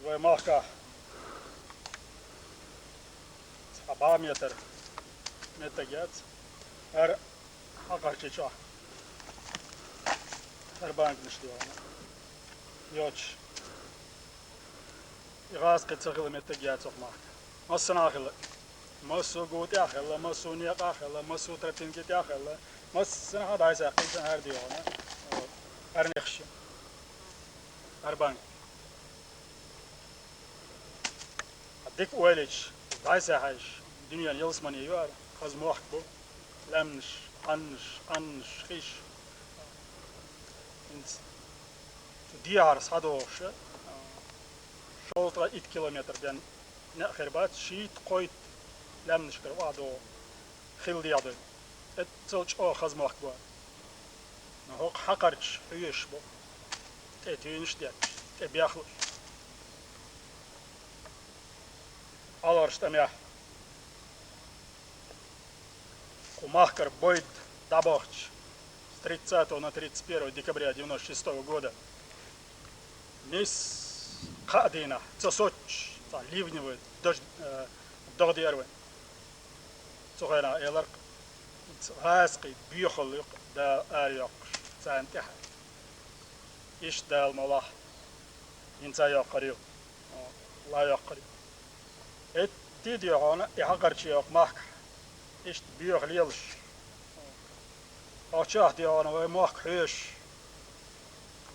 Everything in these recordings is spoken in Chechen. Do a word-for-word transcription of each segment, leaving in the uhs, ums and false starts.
Вай махкахь цхьа бӀе метр меттиг яц. ХӀара хьакхарчий чохь. ХӀара банканаш ду хьуна. Йоцуш. И гӀазкхи ца хила меттиг яц оха махка. Массанхьа хила. Массо а гу тӀехь а хила, массо а некъахь а хила, массо а тропинки тӀехь а хила. Массанхьа дӀасаьккхина хӀара ду хьуна. ХӀара нехаш. ХӀара банк. Дика ойлича, дӀасаьхьаш, дуьненан ялсамане ю хӀара, хаза мохк бу, лаьмнаш, Ӏаннаш, Ӏаннаш, хиш. ХӀинца цу дехьара схьадогӀуш, шовзткъе итт километр бен некъ хир бац, шийтта-кхойтта лаьмнашкара охьадогӀу хила дегӀ ду. Эццал чӀогӀа хаза мохк бу. Но хӀокху хьакхарчаш хьоьшуш бу. ТӀе туьйнаш а детташ, тӀе бехлуш. АлгӀарш тӀамехь. Кху махкара бойда дӀабохча с тридцатого на тридцать первое декабря девяносто шестого года. Нийсса кхаа дийнахь, ца соцуш, цхьа ливневый дождь, э, догӀа деара вайн. Цу хенахь элира-кх, гӀазкхий боьхалла ю-кх Дала арайоккхуш царна тӀаьхьа. Иштта Дала молахь хӀинца а йоккхур ю, ла йоккхур ю. ХӀетте а ду хьуна и хьакхарчий оха махкахь, иштта боьха лелаш. Оцу чохь ду хьуна вай мохк хьоьшуш,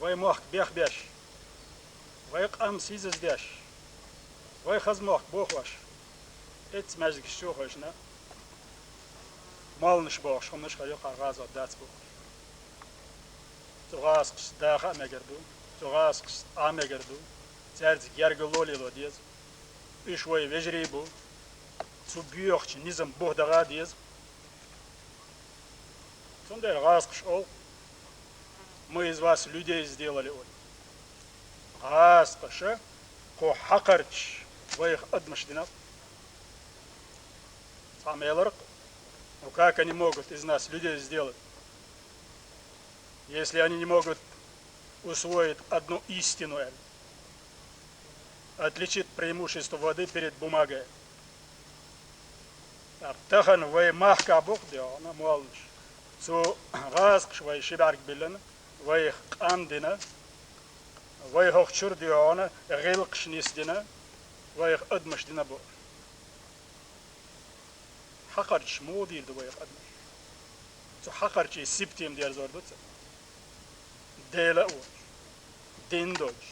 вай мохк бехбеш, вай къам сийсаздеш, вай хаза мохк бохош. Эцца маьждигаш чу а хевшина, молланаш бохуш, хӀуманаш хир ю кхара гӀазот дац бохуш. Цу гӀазкхашца даха а мегар ду, цу гӀазкхашца Ӏа а мегар ду, цаьрца гергарло лело деза. Уьш вай вежарий бу, цу боьхачу низам бух даха а деза. Цундела гӀазкхаша олу: «Мы из вас людей сделали», олу. ГӀазкхаша кху хьакхарчаш вайх адамаш дина. Цхьамма элира-кх: «Ну как они могут из нас людей сделать, если они не могут усвоить одну истину, аьлла, отличить преимущество воды перед бумагой?» ТӀаккха тахана вай махкахь бу-кх ду хьуна молланаш. Цу гӀазкхаша вай ши бӀаьрг биллина, вайх къам дина, вай хӀокху чуьра ду хьуна гӀиллакхаш нисдина, вайх адамаш дина бу. Хьакхарчаш муха дийр ду вайх адамаш? Цу хьакхарчийн сибате ма дерзор ду цара. Дела а воцуш, дин доцуш,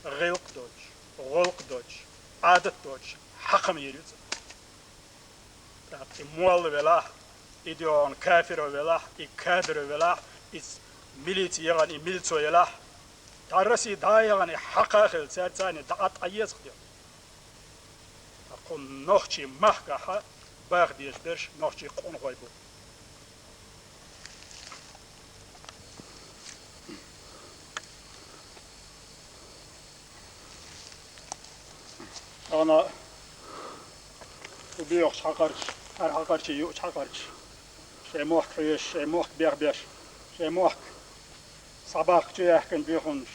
гӀиллакх доцуш, гӀуллакх доцуш, Ӏадат доцуш хьакха ма йийр ю цара. ТӀаккха и молла велахь, и ду хьуна кафиро велахь, и кадро велахь, иза милици яхана, и милцо елахь, дӀа Россия дӀа а яхана, и хьакха а хилла, цаьрца царна дӀа а, дӀа а еза-кх ду. Ткъа кху нохчийн махкахь баха дезаш берш нохчийн къонахой бу. Ана кху боьхачу хьакхарчаша, хӀара хьакхарчий юучу хьакхарчаша шайн мохк хьоьшуш, шайн мохк бехбеш, шайн мохк схьабаккха чу яьккхина боьхамаш,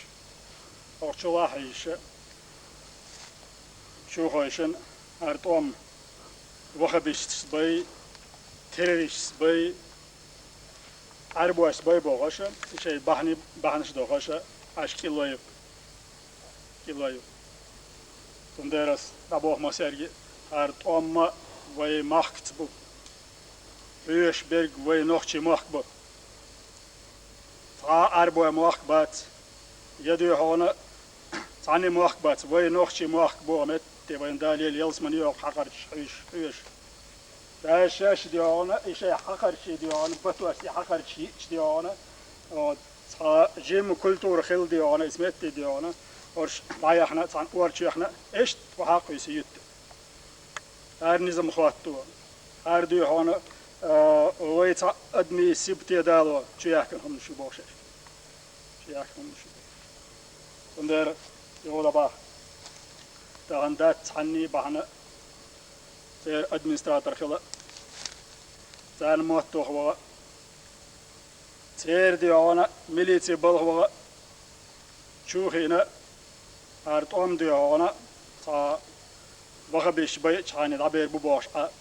оха чулахь а йиша, чу а хевшина, хӀара тӀом ваххабисташ бай, террористаш бай, Ӏаьрбош бай бохуш, и шайн бахьани-, бахьанаш дохуш, Ӏаш кӀиллой ю. КӀиллой ю. Цундела ас дӀабоху массаьрга: хӀара тӀом а вай махкаца бу. Хьоьшуш берг вай нохчийн мохк бу. Цхьа а Ӏаьрбойн мохк бац, я ду хьуна цхьаннан мохк бац, вай нохчийн мохк бу, метте вайна Дала елла ялсамане йоккху хьакхарчаш хьоьшуш, хьоьшуш. Ша шаьш а ду хьуна, и шайн хьакхарчий ду хьуна, батош и хьакхарчаш йиъча ду хьуна, вот, цхьа жимма культура хилла ду хьуна, иза метте ду хьуна, орш дӀаяхна, цхьана орчу яхна, иштта вахьа а кхуьйсу ютта. ХӀара низам хӀотто. ХӀара ду хьуна, а, вай цхьа адамийн сибате дало чу яьккхина хӀуманаш ю бохуш аьлла. Чу яьккхина хӀуманаш ю. Цундела юха дӀабахьа. Тахана дац цхьанний бахьана церан администратор хила, царна мотт ваха ваха, церан ду хьуна милици балха ваха, чу а хиъна, хӀара тӀом ду хьуна, Цхьа ваха беш байчхьана дӀабер бу бохуш Ӏа.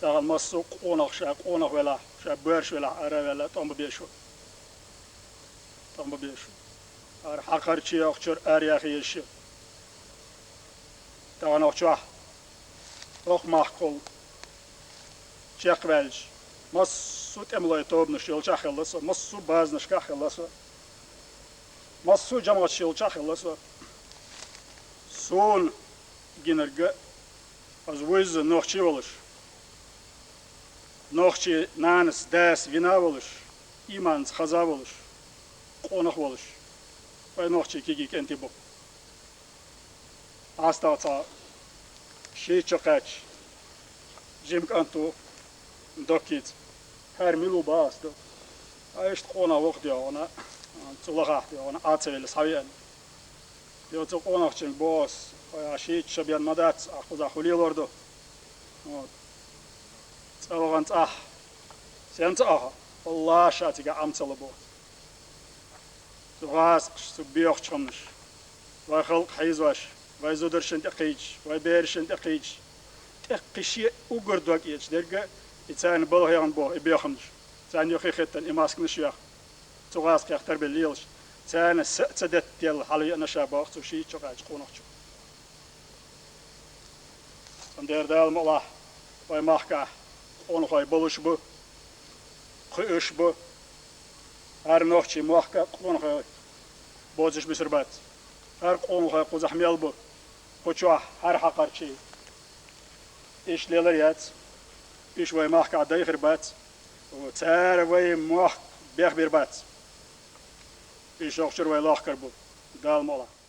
Тахана массо а къонах ша къонах велахь, ша боьрша велахь, ара а ваьлла, тӀом бан безаш ву. ТӀом бан безаш ву. ХӀара хьакхарчий йоккхучуьра араяха езаш ю. Тахана охчохь, хӀокху махкахула чекхваьлча, массо а тӀемалойн тобанаш йолчохь хилла со, массо а базанашкахь хилла со, массо а жамӀаташ йолчохь хилла со. Суна гинарг а, аса вуьзза нохчий волуш, нохчий нанас, дас вина а волуш, ийманца хаза а волуш, къонах а волуш, вай нохчий кегий кӀентий бу. АстагӀа цхьа шийтта шо кхаьчча, жима кӀант ву, доккхийца. ХӀара мила ву бах ас ду. Ткъа иштта къонах вокху дегӀана, цу лахахь дегӀана, Ӏа ца велла схьавеана. Йо, цу къонахчуьнга боху ас, вай ахь шийтта шо бен ма дац, ахь кхузахь хӀун лелор ду? Вот. ЦӀа вахана цӀахь, сенца ахьа? Валлахь, ша цигахь Ӏам ца ло боху. Цу гӀазкхаша, цу боьхачу хӀуманаша, вай халкъ хьийзош, вай зударшна тӀе кхийдаш, вай берашна тӀе кхийдаш, тӀекхи шен уггар дог эцаш дерг а, и царна балха яхна боху и боьхамаш, царна юххе хеттана и масканаш а йоьхна, цу гӀазкхех тарбелла лелаш, царна са а ца деттаделла хьалавеана ша боху цу шийтта шо кхаьччу къонахчу. Цундела Дала мукъалахь, вай махкахь къонахой болуш бу, кхуьуш бу. ХӀара нохчийн мохк а къонахой боцуш бисур бац. ХӀара къонахой кхузахь мел бу, кху чохь хӀара хьакхарчий. Иштта лелар яц. Уьш вай махкахь дайхир бац. Цара вай мохк бехбир бац. Уьш охчуьра вай лохкар бу. Дала мукъалахь.